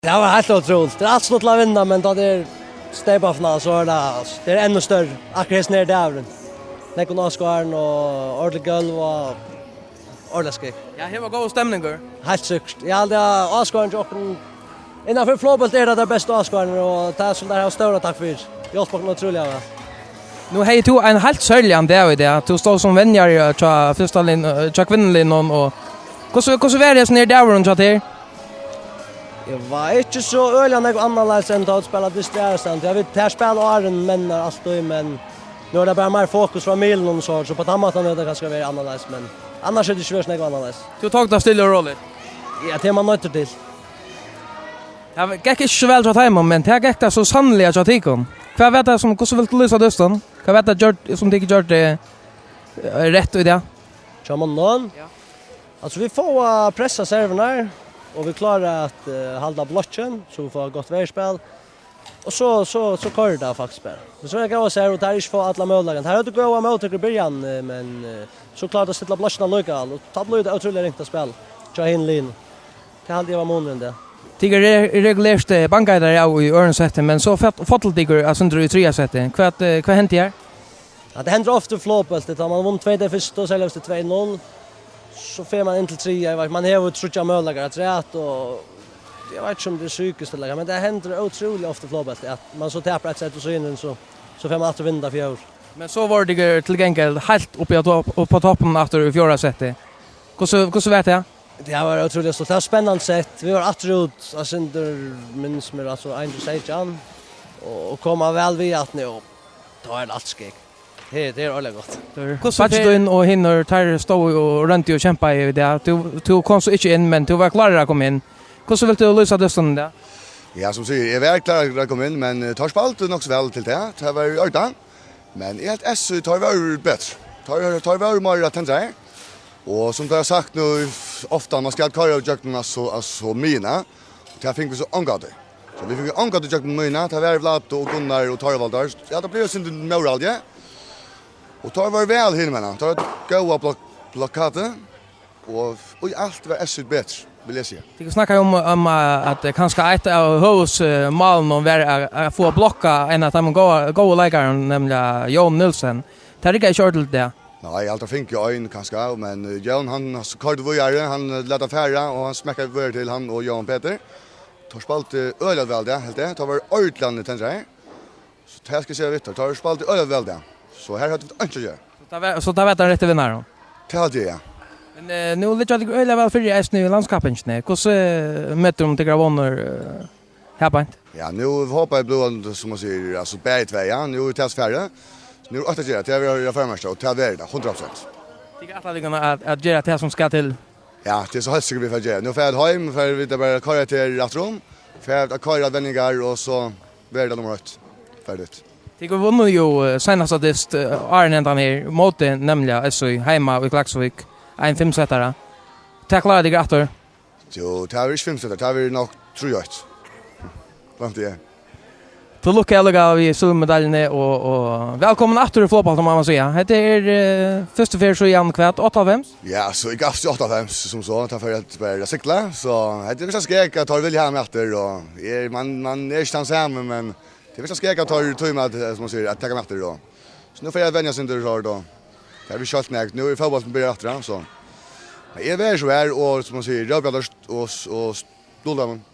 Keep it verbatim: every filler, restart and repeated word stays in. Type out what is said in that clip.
Det var helt otroligt. Det er alt slutt til å vinne, men da det er steipa finale, så er det, altså, det er enda større. Akkurat her dagen. Nekk og Asgården og ordentlig gulv og ordentlig skikk. Ja, her var god stemning, gør. Helt sikkert. Jeg har aldri Asgården til åkken. Innenfor flåbelt er det det beste Asgården, og det er som der har større takk for. Hjálp oss utrolig av det. Nå har du en helt særlig dag i det. Du står som venner i tja, første lin, tja kvinnelinjen, og hvordan, hvordan var det sånn her dagen rundt her? Det var ikke så øyelig enn noe annerledes enn å spille distrerende. Jeg vet, her spiller Arjen menn alltid, men nå er det bare mer fokus fra milen og så, så på den måten er det kanskje vært annerledes, men annars er det ikke vært noe annerledes. Du tok det stille og rolig? Ja, det er man nødt til. Ja, det gikk ikke så vel til hjemme, men det gikk det så sannelig til tykkum. Hva vet jeg som, hvordan vil du løse dysten? Hva vet jeg gjort, som du ikke gjør det eh, rett i det? Tja, man nå? Ja. Altså, vi får uh, pressa serverne her, og vi klarer at uh, holde blokken, så vi får godt veispill. Og så, så, så kører det faktisk bare. Men så er det gøy å se, og det er ikke for alle mulighetene. Her er det gøy å ha måltøkker i begynnelsen, eh, men uh, så klarer det å stille blokken likevel, og da blir det utrolig ringt å spille. Tja, hin linje. Det er aldri var måneden det. Tigger re- regulert eh, banka der av i ørensette, men så fått til tigger altså under i tredje sette. Hva, eh, hva hendte her? Ja, det hender ofte flåpelt. Det tar man vunnet två det første, og så løste två noll. Så får man inn til tre. Jeg vet, man har jo trutja muligheter at rett, og jeg vet ikke om det er psykisk eller men det hender utrolig ofte flåpelt at man så taper ett sett og så inn så så får man alltid vinna fjør. Men så var det til gengæld helt oppe på, topp, på toppen efter i fjorda settet. Hur så hur så vet jag? Det var otroligt så det var spännande sett. Vi var att rot alltså under minns mer alltså en till sex och och komma väl vi att nu. Då är det allt skik. Det det är alla gott. Hur så Patch in och hinner tar stå och rönt och kämpa i det. Du du kom så inte in men du var klar att komma in. Hur så vill du lösa det stund där? Ja, som sier, jeg var klar til å komme inn, men eh, tar spalt nok så vel til det. Det var i orden. Men jeg helt S U tar var bedre. Tar tar var mer at hente. Og som det har sagt nå ofte, man skal kare av jøkken altså altså mine. Det har fikk vi så angått. Så vi fikk angått jøkken mine. Det var Vlad og Gunnar og Tarvald der. Ja, det ble jo sin moral, ja. Og tar var vel hin men. Tar gå av blok blokkade. Og og alt var S U bedre, vil jeg si. Du snakker om, om eh, at det kanskje et av høvesmålene å være å få blokka en av de gode, gode leikerne, nemlig Jon Nilsen. Det er ikke kjørt til det. Nei, alt har fink jo en kanskje, men eh, Jon han har kort videre, han eh, lette færre, og han smekket videre til han og Jon Peter. Tar spalt eh, øyelig vel det, helt det. Tar var ordentlig han i tendrer. Så det skal jeg si vidt, tar spalt øyelig vel det. Så her har du ikke å gjøre. Så det var, så det var den rette vinneren? Det hadde jeg, ja. Men eh, nå ligger det øyelig vel for i S nu i landskapen, ikke? Hvordan eh, møter du om det graver eh, her på en? Ja, nå håper jeg blir som man sier, altså bedre tvei, ja. Nå er det færre. Så nå er det åtte gjør, det er vi har ferdig, og det er det, hundre prosent. Det er ikke at, at gjøre det som skal til? Ja, det er så helt sikkert vi får gjøre. Nå får jeg hjem, får vi det bare kare til rett rom. Får jeg kare vendinger, og så blir det nummer ett. Ferdig. Tigger vunnu jo eh, senast av dist eh, áðrenn hendan her móti, nemliga S U heima í Klaksvík, ein fimm settara. Tað kláraðu tigger aftur. Jo, tað er ikki fimm settara, tað er nok trý eitt. Vant eg. Til lukka lukka við sølvmedaljuni og, og velkomin aftur í flotbólt, má man siga. Hetta er eh, fyrstu ferð síðan hvat, áttaoghálvfems? Ja, so eg gavst í áttaoghálvfems sum so, tað fer at bara sigla, so hetta er vist skeg at teir vilja hava meg aftur, og eg, man, man er ikki tann sami, men tað er vist skeg at teir tíma at, eh, sum man sigur, at taka meg aftur, og so nú fer eg at venja sindur, so, og tað er vist skjótt nekt, nú er fótbólturin byrjar aftur, ja, so. Men eg verði so her, og sum man sigur, rópa og, og, og dulda meg.